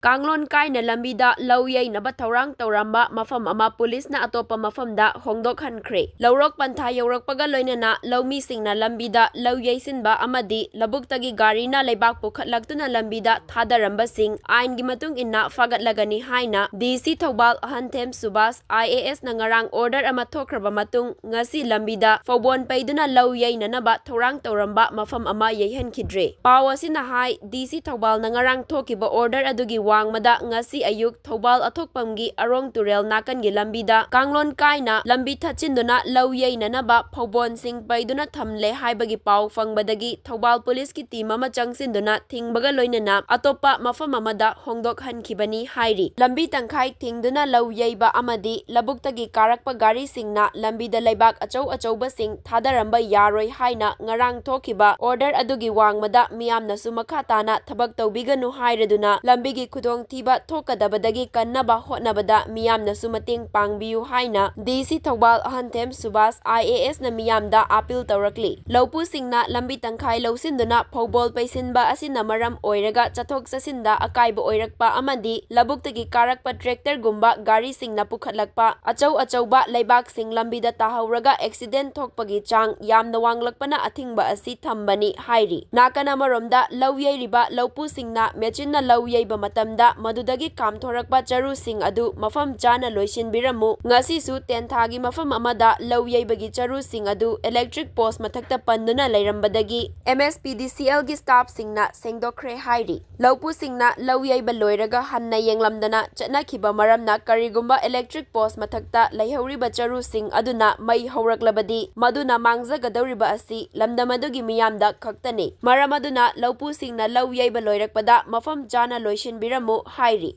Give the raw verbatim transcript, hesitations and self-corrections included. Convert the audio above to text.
ꯀꯥꯡꯂꯣꯟ ꯀꯥꯏꯅ ꯂꯝꯕꯤꯗ ꯂꯧ ꯌꯩꯅꯕ ꯊꯧꯔꯥꯡ ꯇꯧꯔꯝꯕ ꯃꯐꯝ ꯑꯃ ꯄꯨꯂꯤꯁꯅ ꯑꯇꯣꯞꯄ ꯃꯐꯝꯗ ꯍꯣꯡꯗꯣꯛꯍꯟꯈ꯭ꯔꯦ꯫ ꯂꯧꯔꯣꯛ ꯄꯟꯊꯥ ꯌꯧꯔꯛꯄꯒ ꯂꯣꯏꯅꯅ ꯂꯧꯃꯤꯁꯤꯡꯅ ꯂꯝꯕꯤꯗ ꯂꯧ ꯌꯩꯁꯤꯟꯕ ꯑꯃꯗꯤ ꯂꯧꯕꯨꯛꯇꯒꯤ ꯒꯥꯔꯤꯅ ꯂꯩꯕꯥꯛ ꯄꯨꯈꯠꯂꯛꯇꯨꯅ ꯂꯝꯕꯤꯗ ꯊꯥꯗꯔꯝꯕꯁꯤꯡ ꯑꯥꯏꯟꯒꯤ ꯃꯇꯨꯡ ꯏꯟꯅ ꯐꯥꯒꯠꯂꯒꯅꯤ ꯍꯥꯏꯅ ꯗꯤ ꯁꯤ ꯊꯧꯕꯥꯜ ꯑꯍꯟꯊꯦꯝ ꯁꯨꯕꯥꯁ, ꯑꯥꯏ ꯑꯦ ꯑꯦꯁꯅ ꯉꯔꯥꯡ ꯑꯣꯔꯗꯔ ꯑꯃ ꯊꯣꯛꯈ꯭ꯔꯕ ꯃꯇꯨꯡ, ꯉꯁꯤ ꯂꯝꯕꯤꯗ ꯐꯧꯕꯣꯟ ꯄꯩꯗꯨꯅ ꯂꯧ ꯌꯩꯅꯅꯕ ꯊꯧꯔꯥꯡ ꯇꯧꯔꯝꯕ ꯃꯐꯝ ꯑꯃ ꯌꯩꯍꯟꯈꯤꯗ꯭ꯔꯦ꯫ ꯄꯥꯎ ꯑꯁꯤꯅ ꯍꯥꯏ, ꯗꯤ ꯁꯤ ꯊꯧꯕꯥꯜꯅ ꯉꯔꯥꯡ ꯊꯣꯛꯈꯤꯕ ꯑꯣꯔꯗꯔ ꯑꯗꯨꯒꯤ ꯋꯥꯡꯃꯗ ꯉꯁꯤ ꯑꯌꯨꯛ ꯊꯧꯕꯥꯜ ꯑꯊꯣꯛꯄꯝꯒꯤ ꯑꯔꯣꯡ ꯇꯨꯔꯦꯜ ꯅꯥꯀꯟꯒꯤ ꯂꯝꯕꯤꯗ ꯀꯥꯡꯂꯣꯟ ꯀꯥꯏꯅ ꯂꯝꯕꯤ ꯊꯠꯆꯤꯟꯗꯨꯅ ꯂꯧ ꯌꯩꯅꯅꯕ ꯐꯧꯕꯣꯟꯁꯤꯡ ꯄꯩꯗꯨꯅ ꯊꯝꯂꯦ ꯍꯥꯏꯕꯒꯤ ꯄꯥꯎ ꯐꯪꯕꯗꯒꯤ ꯊꯧꯕꯥꯜ ꯄꯨꯂꯤꯁꯀꯤ ꯇꯤꯝ ꯑꯃ ꯆꯪꯁꯤꯟꯗꯨꯅ ꯊꯤꯡꯕꯒ ꯂꯣꯏꯅꯅ ꯑꯇꯣꯞꯄ ꯃꯐꯝ ꯑꯃꯗ ꯍꯣꯡꯗꯣꯛꯍꯟꯈꯤꯕꯅꯤ ꯍꯥꯏꯔꯤ꯫ ꯂꯝꯕꯤ ꯇꯪꯈꯥꯏ ꯊꯤꯡꯗꯨꯅ ꯂꯧ ꯌꯩꯕ ꯑꯃꯗꯤ ꯂꯧꯕꯨꯛꯇꯒꯤ ꯀꯥꯔꯛꯄ ꯒꯥꯔꯤꯁꯤꯡꯅ ꯂꯝꯕꯤꯗ ꯂꯩꯕꯥꯛ ꯑꯆꯧ ꯑꯆꯧꯕꯁꯤꯡ ꯊꯥꯗꯔꯝꯕ ꯌꯥꯔꯣꯏ ꯍꯥꯏꯅ ꯉꯔꯥꯡ ꯊꯣꯛꯈꯤꯕ ꯑꯣꯔꯗꯔ ꯑꯗꯨꯒꯤ ꯋꯥꯡꯃꯗ ꯃꯤꯌꯥꯝꯅꯁꯨ ꯃꯈꯥ ꯇꯥꯅ ꯊꯕꯛ ꯇꯧꯕꯤꯒꯅꯨ ꯍꯥꯏꯔꯗꯨꯅ ꯂꯝꯕꯤꯒꯤ ꯈꯨꯗꯣꯡꯊꯤꯕ ꯊꯣꯛꯀꯗꯕꯗꯒꯤ ꯀꯟꯅꯕ ꯍꯣꯠꯅꯕꯗ ꯃꯤꯌꯥꯝꯅꯁꯨ ꯃꯇꯦꯡ ꯄꯥꯡꯕꯤꯌꯨ ꯍꯥꯏꯅ ꯗꯤ ꯁꯤ ꯊꯧꯕꯥꯜ ꯑꯍꯟꯊꯦꯝ ꯁꯨꯕꯥꯁ, ꯑꯥꯏ ꯑꯦ ꯑꯦꯁꯅ ꯃꯤꯌꯥꯝꯗ ꯑꯥꯄꯤꯜ ꯇꯧꯔꯛꯂꯤ꯫ ꯂꯧꯄꯨꯁꯤꯡꯅ ꯂꯝꯕꯤ ꯇꯪꯈꯥꯏ ꯂꯧꯁꯤꯟꯗꯨꯅ ꯐꯧꯕꯣꯜ ꯄꯩꯁꯤꯟꯕ ꯑꯁꯤꯅ ꯃꯔꯝ ꯑꯣꯏꯔꯒ ꯆꯠꯊꯣꯛ ꯆꯠꯁꯤꯟꯗ ꯑꯀꯥꯏꯕ ꯑꯣꯏꯔꯛꯄ ꯑꯃꯗꯤ ꯂꯧꯕꯨꯛꯇꯒꯤ ꯀꯥꯔꯛꯄ ꯇ꯭ꯔꯦꯛꯇꯔꯒꯨꯝꯕ ꯒꯥꯔꯤꯁꯤꯡꯅ ꯄꯨꯈꯠꯂꯛꯄ ꯑꯆꯧ ꯑꯆꯧꯕ ꯂꯩꯕꯥꯛꯁꯤꯡ ꯂꯝꯕꯤꯗ ꯇꯥꯍꯧꯔꯒ ꯑꯦꯛꯁꯤꯗꯦꯟ ꯊꯣꯛꯄꯒꯤ ꯆꯥꯡ ꯌꯥꯝꯅ ꯋꯥꯡꯂꯛꯄꯅ ꯑꯊꯤꯡꯕ ꯑꯁꯤ ꯊꯝꯕꯅꯤ ꯍꯥꯏꯔꯤ꯫ ꯅꯥꯀꯟ ꯑꯃꯔꯣꯝꯗ ꯂꯧ ꯌꯩꯔꯤꯕ ꯂꯧꯄꯨꯁꯤꯡꯅ ꯃꯦꯆꯤꯟꯅ ꯂꯧ ꯌꯩꯕ ꯃꯇꯝꯗ ꯃꯗꯨꯗꯒꯤ ꯀꯥꯝꯊꯣꯔꯛꯄ ꯆꯔꯨꯁꯤꯡ ꯑꯗꯨ ꯃꯐꯝ ꯆꯥꯅ ꯂꯣꯏꯁꯤꯟꯕꯤꯔꯝꯃꯨ꯫ ꯉꯁꯤꯁꯨ ꯇꯦꯟꯊꯥꯒꯤ ꯃꯐꯝ ꯑꯃꯗ ꯂꯧ ꯌꯩꯕꯒꯤ ꯆꯔꯨꯁꯤꯡ ꯑꯗꯨ ꯏꯂꯦꯛꯇ꯭ꯔꯤꯛ ꯄꯣꯁ ꯃꯊꯛꯇ ꯄꯟꯗꯨꯅ ꯂꯩꯔꯝꯕꯗꯒꯤ ꯑꯦꯝ ꯑꯦꯁ ꯄꯤ ꯗꯤ ꯁꯤ ꯑꯦꯜꯒꯤ ꯁ꯭ꯇꯥꯐꯁꯤꯡꯅ ꯁꯦꯡꯗꯣꯛꯈ꯭ꯔꯦ ꯍꯥꯏꯔꯤ꯫ ꯂꯧꯄꯨꯁꯤꯡꯅ ꯂꯧ ꯌꯩꯕ ꯂꯣꯏꯔꯒ ꯍꯟꯅ ꯌꯦꯡꯂꯝꯗꯅ ꯆꯠꯅꯈꯤꯕ ꯃꯔꯝꯅ ꯀꯔꯤꯒꯨꯝꯕ ꯏꯂꯦꯛꯇ꯭ꯔꯤꯛ ꯄꯣꯁ ꯃꯊꯛꯇ ꯂꯩꯍꯧꯔꯤꯕ ꯆꯔꯨꯁꯤꯡ ꯑꯗꯨꯅ ꯃꯩ ꯍꯧꯔꯛꯂꯕꯗꯤ ꯃꯗꯨꯅ ꯃꯥꯡꯖꯒꯗꯧꯔꯤꯕ ꯑꯁꯤ ꯂꯝꯗꯝ ꯑꯗꯨꯒꯤ ꯃꯤꯌꯥꯝꯗ ꯈꯛꯇꯅꯤ꯫ ꯃꯔꯝ ꯑꯗꯨꯅ ꯂꯧꯄꯨꯁꯤꯡꯅ ꯂꯧ ꯌꯩꯕ ꯂꯣꯏꯔꯛꯄꯗ ꯃꯐꯝ ꯆꯥꯅ ꯂꯣꯏꯁꯤꯟꯕꯤꯔꯝꯃꯨ ꯍꯥꯏꯔꯤ꯫